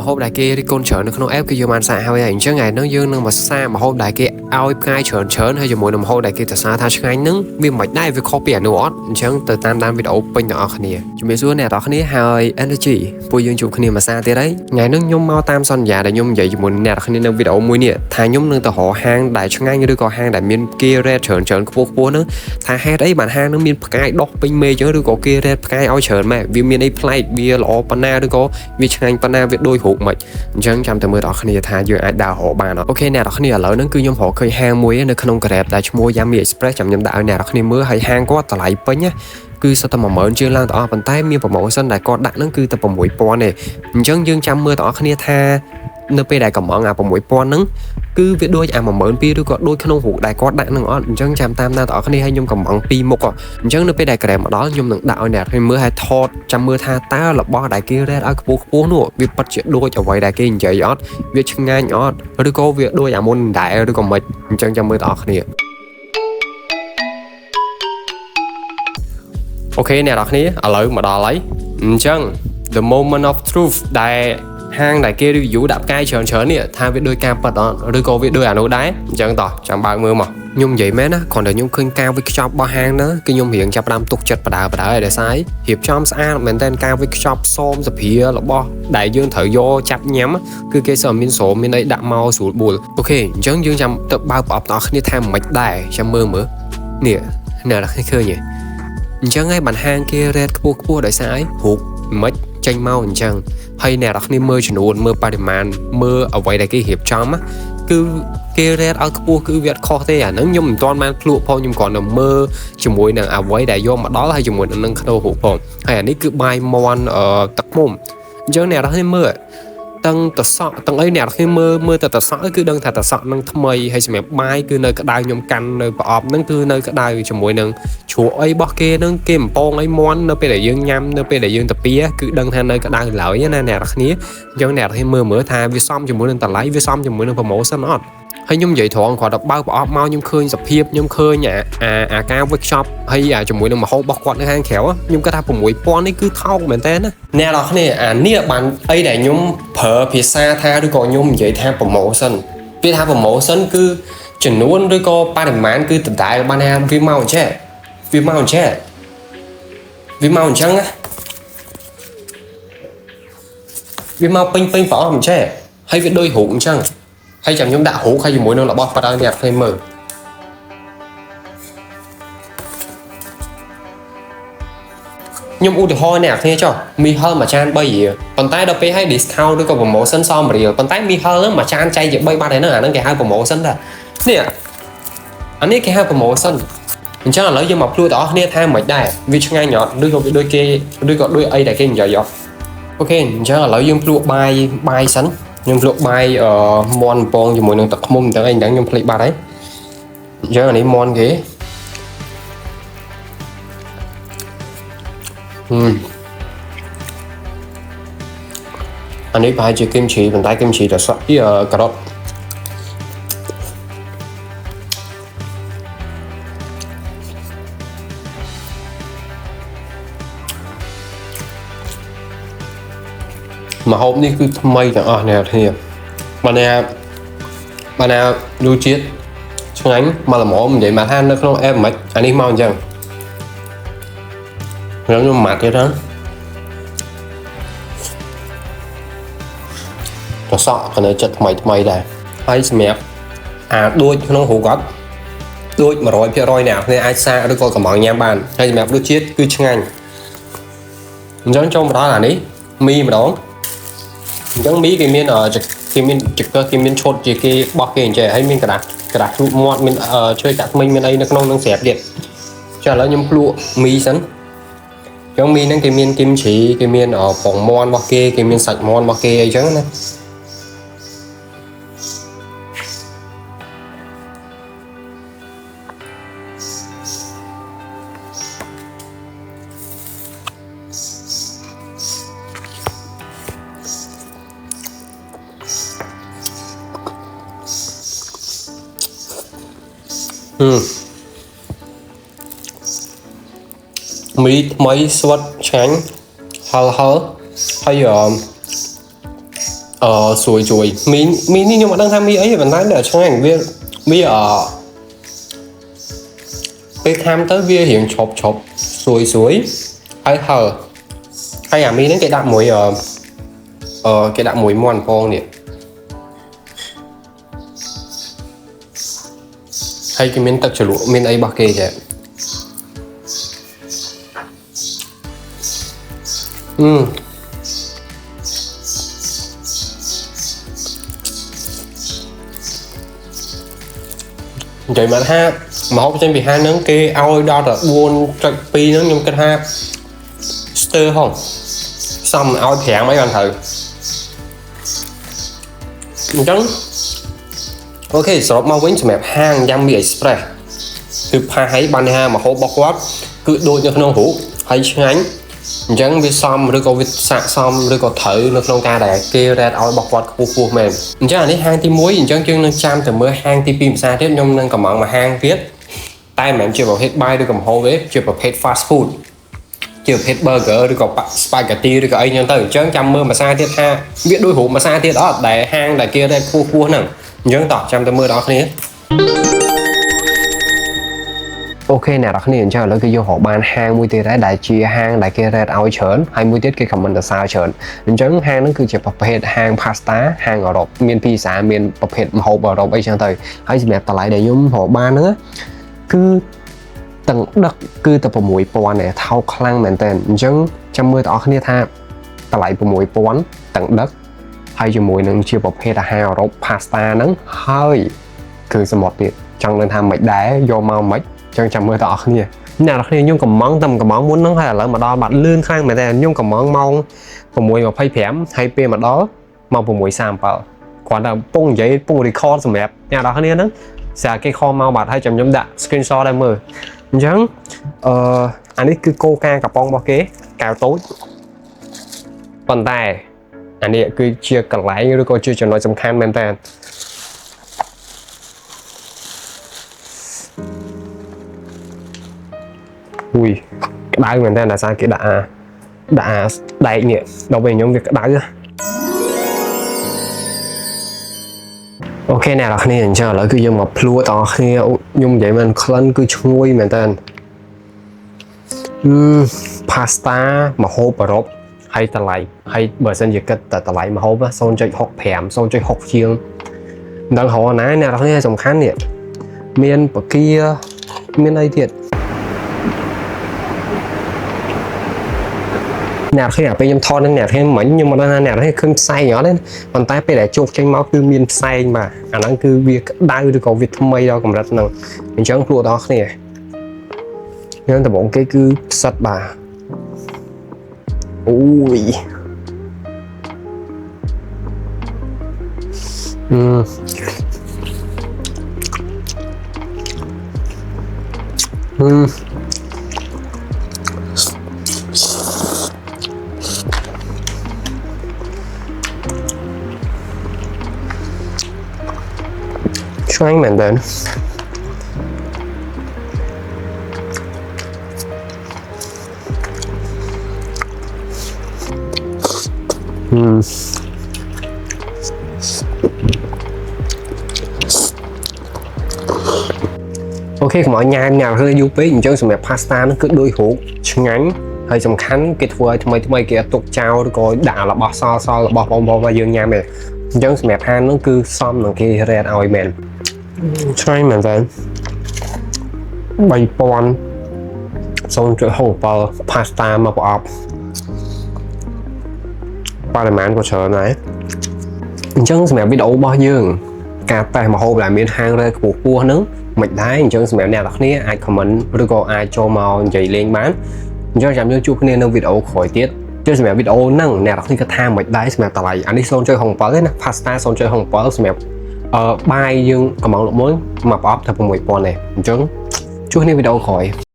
ហូបដែលគេរិះគន់ច្រើននៅក្នុង app គឺយើងបានសាកហើយហើយអញ្ចឹងថ្ងៃហ្នឹងយើងនឹងមកសាកម្ហូបដែលគេឲ្យផ្កាយច្រើនច្រើនហើយជាមួយនឹងម្ហូបដែលគេសរសើរថាឆ្ងាញ់ហ្នឹងវាមិនដែរវាខុសពីអានោះអត់អញ្ចឹងទៅតាមដានវីដេអូពេញទាំងអស់គ្នាជំរាបសួរអ្នកទាំងអស់គ្នាហើយ Energy ពួកយើងជួបគ្នាមួយសាទៀតហើយថ្ងៃហ្នឹងខ្ញុំមកតាមសន្យាដែលខ្ញុំនិយាយជាមួយអ្នកទាំងអស់គ្នានៅវីដេអូមួយនេះថាខ្ញុំនឹងទៅរកហាងដែលឆ្ងាញ់ឬក៏ហាងដែលមានគេ rate ច្រើនច្រើនខ្ពស់ខ្ពស់ហ្នឹងថាហេតុអីបានហាងហ្នឹងមានផ្កាយដុះពេញមេឃអញ្ចឹងឬក៏គេ rate ផ្កាយឲ្យច្រើនម៉េះវាមានអីប្លែកវាល្អប៉ុណ្ណាឬក៏វាឆ្ងាញ់ប៉ុណ្ណាវាដូចរូបមិនអញ្ចឹងចាំតែមើលដល់គ្នាថាយើងអាចដើររកបានអត់OK អ្នកនរគ្នាឥឡូវហ្នឹងគឺខ្ញុំរកឃើញហាងមួយនៅក្នុង Grab ដែលឈ្មោះ Yummy Express ចាំខ្ញុំដាក់ឲ្យអ្នកនរគ្នាមើលហើយហាងគាត់តម្លៃពេញណាគឺសុទ្ធតែ10000ជាងឡើងទាំងអស់ប៉ុន្តែមាន promotion ដែលគាត់ដាក់ហ្នឹងគឺតែ6000ទេអញ្ចឹងយើងចាំមើលទាំងអស់គ្នាថានៅពេលដែលកំងអា6000ហ្នឹងគឺវាដូចអា12000ឬក៏ដូចក្នុងរូបដែលគាត់ដាក់ហ្នឹងអត់អញ្ចឹងចាំតាមណាទាំងអស់គ្នាឲ្យខ្ញុំកំងពីរមុខអញ្ចឹងនៅពេលដែល Grab មកដល់ខ្ញុំនឹងដាក់ឲ្យអ្នកនរគ្នាមើលឲ្យថតចាំមើលថាតើរបស់ដែលគេ rate ឲ្យខ្ពស់ខ្ពស់នោះវាពិតជាដូចអ្វីដែលគេនិយាយអត់វាឆ្ងាញ់អត់ឬក៏វាដូចអាមុនដែរឬក៏មិនអញ្ចឹងចាំមើលទាំងអស់គ្នាOK អ្នកនរគ្នាឥឡូវមកដល់ហើយអញ្ចឹង the moment of truth ដែលហាងដែលគេ review ដាក់ផ្កាយច្រើនច្រើននេះថាវាដូចការប៉ັດអត់ឬក៏វាដូចអានោះដែរអញ្ចឹងតោះចាំបើកមើលមកខ្ញុំនិយាយមែនណាគ្រាន់តែខ្ញុំឃើញការវិចខ្ចប់របស់ហាងហ្នឹងគឺខ្ញុំរៀងចាប់ផ្ដើមទុកចិត្តបដើបដើហើយដោយសាររៀបចំស្អាតមែនតើការវិចខ្ចប់សមសភារបស់ដែលយើងត្រូវយកចាប់ញ៉ាំគឺគេសើមានស្រោមមានអីដាក់មកស្រួលបួល OK អញ្ចឹងយើងចាំទៅបើកប្រអប់ទាំងអស់គ្នាថាមិនដែរចាំមើលមើលនេះអ្នកនរគ្នាឃើញទេអញ្ចឹងហើយបានហាងគេ rate ខ្ពស់ខ្ពស់ដោយសារអីរូបមិនចេញមកអញ្ចឹងហើយអ្នកនរគ្នាមើលចំនួនមើលបរិមាណមើលអ្វីដែលគេរៀបចំណាគឺគេ rate ឲ្យខ្ពស់គឺវាអត់ខុសទេអាហ្នឹងខ្ញុំមិនទាន់បានភ្លក់ផងខ្ញុំគ្រាន់តែមើលជាមួយនឹងអ្វីដែលយកមកដល់ហើយជាមួយនឹងក្នុងរូបផងហើយអានេះគឺបាយមាន់ទឹកមុំអញ្ចឹងអ្នកនរគ្នាមើលទាំងតសក់ទាំងអីអ្នកនរគ្នាមើលមើលតែតសក់គឺដឹងថាតសក់នឹងថ្មីហើយសម្រាប់បាយគឺនៅក្តៅខ្ញុំកាន់នៅប្រអប់ហ្នឹងគឺនៅក្តៅជាមួយនឹងជ្រក់អីរបស់គេហ្នឹងគេបំពងអីមាន់នៅពេលដែលយើងញ៉ាំនៅពេលដែលយើងតាពីគឺដឹងថានៅក្តៅឡើយណាអ្នកនរគ្នាអញ្ចឹងអ្នកនរគ្នាមើលមើលថាវាសមជាមួយនឹងតម្លៃវាសមជាមួយនឹង promotion អត់ហើយខ្ញុំនិយាយត្រង់គាត់ទៅបើកប្រអប់មកខ្ញុំឃើញសភាពខ្ញុំឃើញអាអាអាការ workshop ហើយអាជាមួយនឹងម្ហូបរបស់គាត់នៅខាងក្រៅខ្ញុំគិតថា6000នេះគឺថោកមែនតើណាអ្នកនរគ្នាអានេះបានអីដែលខ្ញុំប្រើភាសាថាឬក៏ខ្ញុំនិយាយថា promotion ពាក្យថា promotion គឺចំនួនឬក៏បរិមាណគឺដដែលបានថាវាមកអញ្ចេះវាមកអញ្ចេះវាមកអញ្ចឹងណាវាមកពេញពេញប្រអប់អញ្ចេះហើយវាដូចរូបអញ្ចឹងហើយចាំខ្ញុំដាក់រូបហើយជាមួយនឹងរបស់ប៉ាត់ឲ្យអ្នកផ្សេងមើលខ្ញុំឧទាហរណ៍អ្នកគ្នាចុះមីហិលមួយចាន3រៀលប៉ុន្តែដល់ពេលឲ្យ discount ឬក៏ promotion សមរៀលប៉ុន្តែមីហិលហ្នឹងមួយចានចែកជា3បាត់ហើយហ្នឹងអាហ្នឹងគេហៅ promotion ដែរនេះអានេះគេហៅ promotion អញ្ចឹងឥឡូវយើងមកភ្លួទាំងអស់គ្នាថាមិនដែរវាឆ្ងាញ់អត់ឬក៏វាដូចគេឬក៏ដូចអីដែលគេនិយាយអត់OK អញ្ចឹងឥឡូវយើងភ្លក់បាយបាយសិនខ្ញុំភ្លក់បាយអឺមាន់ពងជាមួយនឹងទឹកឃ្មុំទាំងអីហ្នឹងខ្ញុំភ្លេចបាត់ហើយអញ្ចឹងអានេះមាន់គេហឹមអានេះប្រហែលជាគីមជីប៉ុន្តែគីមជីតសក់ពីការ៉ុតម្ហូបនេះគឺថ្មីទាំងអស់អ្នកគ្នាបានណាបានណារសជាតិឆ្ងាញ់មកល្មមនិយាយមកថានៅក្នុង app មិនអានេះមកអញ្ចឹងខ្ញុំខ្ញុំម៉ាត់ទៀតហ្នឹងតសក់ក៏នៅចិត្តថ្មីថ្មីដែរហើយសម្រាប់អាដូចក្នុងរូបគាត់ដូច100%អ្នកគ្នាអាចសាកឬក៏កំងញ៉ាំបានហើយសម្រាប់រសជាតិគឺឆ្ងាញ់អញ្ចឹងចូលមកដល់អានេះមីម្ដងអញ្ចឹងមីគេមានគេមានចង្កឹះគេមានឈុតជាគេបោះគេអញ្ចឹងហើយមានក្តាស់ក្តាស់ភ្លក់មាត់មានឈើចាក់ថ្មិញមានអីនៅក្នុងនឹងស្រាប់ទៀតចាឥឡូវខ្ញុំភ្លក់មីសិនអញ្ចឹងមីហ្នឹងគេមានគីមជ្រីគេមានពងមាន់របស់គេគេមានសាច់មាន់របស់គេអីចឹងណាហឹមមីថ្មីស្វិតឆ្ងាញ់ហឹលហឹលហើយ អឺស្រួយជួយមីមីនេះខ្ញុំអត់ដឹងថាមីអីទេប៉ុន្តែដល់ឆ្ងាញ់វាវាអឺពេលខាំទៅវារៀងឈប់ឈប់ស្រួយស្រួយហើយហឹរហើយអាមីហ្នឹងគេដាក់មួយអឺអឺគេដាក់មួយមាន់ពងនេះហើយគេមានទឹកជ្រលក់មានអីរបស់គេចេះអឺនិយាយមកថាម្ហូបចេញពីហាងហ្នឹងគេឲ្យដល់តែ4.2ហ្នឹងខ្ញុំគិតថាស្ទើរហងសំឲ្យ5អីបានត្រូវអញ្ចឹង OK សរុបមកវិញសម្រាប់ហាង Yummy Express គឺផាសឲ្យបានថាម្ហូបរបស់គាត់គឺដូចនៅក្នុងរូបហើយឆ្ងាញ់អញ្ចឹងវាសមឬក៏វាស័កសមឬក៏ត្រូវនៅក្នុងការដែលគេ rate ឲ្យរបស់គាត់ខ្ពស់ខ្ពស់មែនអញ្ចឹងអានេះហាងទី1អញ្ចឹងយើងនឹងចាំទៅមើលហាងទី2ភាសាទៀតខ្ញុំនឹងកំងមួយហាងទៀតតែមិនមែនជាប្រភេទបាយឬកំហូវទេជាប្រភេទ fast food ជាប្រភេទ burger ឬក៏ spaghetti ឬក៏អីចឹងទៅអញ្ចឹងចាំមើលមួយសាទៀតថាវាដូចរូបមួយសាទៀតអត់ដែលហាងដែលគេ rate ខ្ពស់ខ្ពស់ហ្នឹងអញ្ចឹងតោះចាំទៅមើលដល់គ្នា OK អ្នកនរគ្នាអញ្ចឹងឥឡូវគឺយើងរកបានហាងមួយទៀតដែរដែលជាហាងដែលគេ rate ឲ្យច្រើនហើយមួយទៀតគេ comment សរសើរច្រើនអញ្ចឹងហាងហ្នឹងគឺជាប្រភេទហាង pasta ហាងអឺរ៉ុបមានភីសាមានប្រភេទម្ហូបអឺរ៉ុបអីចឹងទៅហើយសម្រាប់តម្លៃដែលខ្ញុំរកបានហ្នឹងគឺទាំងដឹកគឺតែ6000ឯងថោកខ្លាំងមែនតើអញ្ចឹងចាំមើលបងប្អូនគ្នាថាតម្លៃ6000ទាំងដឹកហើយជាមួយនឹងជាប្រភេទអាហារអឺរ៉ុប pasta ហ្នឹងហើយគឺសមុទ្រទៀតចង់ដឹងថាមិនដែរយកមកមិនចឹងចាំមើលបងប្អូនគ្នាអ្នកនរគ្នាខ្ញុំកំងតែកំងមុនហ្នឹងហើយឥឡូវមកដល់បាត់លឿនខ្លាំងមែនតើខ្ញុំកំងម៉ោង6:25ហើយពេលមកដល់ម៉ោង6:37គ្រាន់តែពងនិយាយពង record សម្រាប់អ្នកនរគ្នាហ្នឹងស្រាប់គេខលមកបាត់ហើយចាំខ្ញុំដាក់ screenshot ឲ្យមើលអញ្ចឹងអឺអានេះគឺគោកាកំប៉ុងរបស់គេកែវតូចប៉ុន្តែអានេះគឺជាកន្លែងឬក៏ជាចំណុចសំខាន់មែនតើអ៊ុយក្តៅមែនតើដោយសារគេដាក់អាដាក់អាដែកនេះដល់ពេលខ្ញុំវាក្តៅ OK អ្នកនរគ្នាអញ្ចឹងឥឡូវគឺយើងមកភ្លួតទាំងអស់គ្នាអូខ្ញុំនិយាយមែនក្លិនគឺឈ្ងុយមែនតើអឺ pasta ម្ហូបអឺរ៉ុបហើយតម្លៃហើយបើសិនជាគិតតែតម្លៃម្ហូប0.65 0.6ជាងមិនដឹងរកណាអ្នកនរគ្នាសំខាន់នេះមានបកាមានអីទៀតអ្នកគ្នាពេលខ្ញុំថតនឹងអ្នកគ្នាមិញខ្ញុំមិនដឹងថាអ្នកគ្នាឃើញផ្សែងអត់ទេប៉ុន្តែពេលដែលជោគចេញមកគឺមានផ្សែងបាទអាហ្នឹងគឺវាក្តៅឬក៏វាថ្មីដល់កម្រិតហ្នឹងអញ្ចឹងភ្លក់ដល់គ្នាខ្ញុំដំបូងគេគឺផ្សិតបាទអូយអឺអឺឆ្ងាញ់មែនតើអឺ OK កុំឲ្យញ៉ាំញ៉ាំរឿងយូរពេកអញ្ចឹងសម្រាប់ pasta ហ្នឹងគឺដូចរូបឆ្ងាញ់ហើយសំខាន់គេធ្វើឲ្យថ្មីថ្មីគេអត់ទុកចោលឬក៏ដាក់របស់សល់សល់របស់បងបងមកយើងញ៉ាំទេអញ្ចឹងសម្រាប់ហាងហ្នឹងគឺសមនឹងគេ rate ឲ្យមែនឆ្ងាញ់មែនតើ3000 0.67 pasta មកប្រអប់បរិមាណក៏ច្រើនដែរអញ្ចឹងសម្រាប់វីដេអូរបស់យើងការតេស្តម្ហូបដែលមានហាង rate ខ្ពស់ខ្ពស់ហ្នឹងមិនដែរអញ្ចឹងសម្រាប់អ្នកនរគ្នាអាច comment ឬក៏អាចចូលមកនិយាយលេងបានអញ្ចឹងចាំយើងជួបគ្នានៅវីដេអូក្រោយទៀតចុះសម្រាប់វីដេអូហ្នឹងអ្នកនរគ្នាគិតថាមិនដែរសម្រាប់តម្លៃអានេះ0.67ទេណា pasta 0.67សម្រាប់អឺបាយយើងកំងលក់មួយមកប្រអប់តែ6000ទេអញ្ចឹងជួបគ្នាវីដេអូក្រោយ។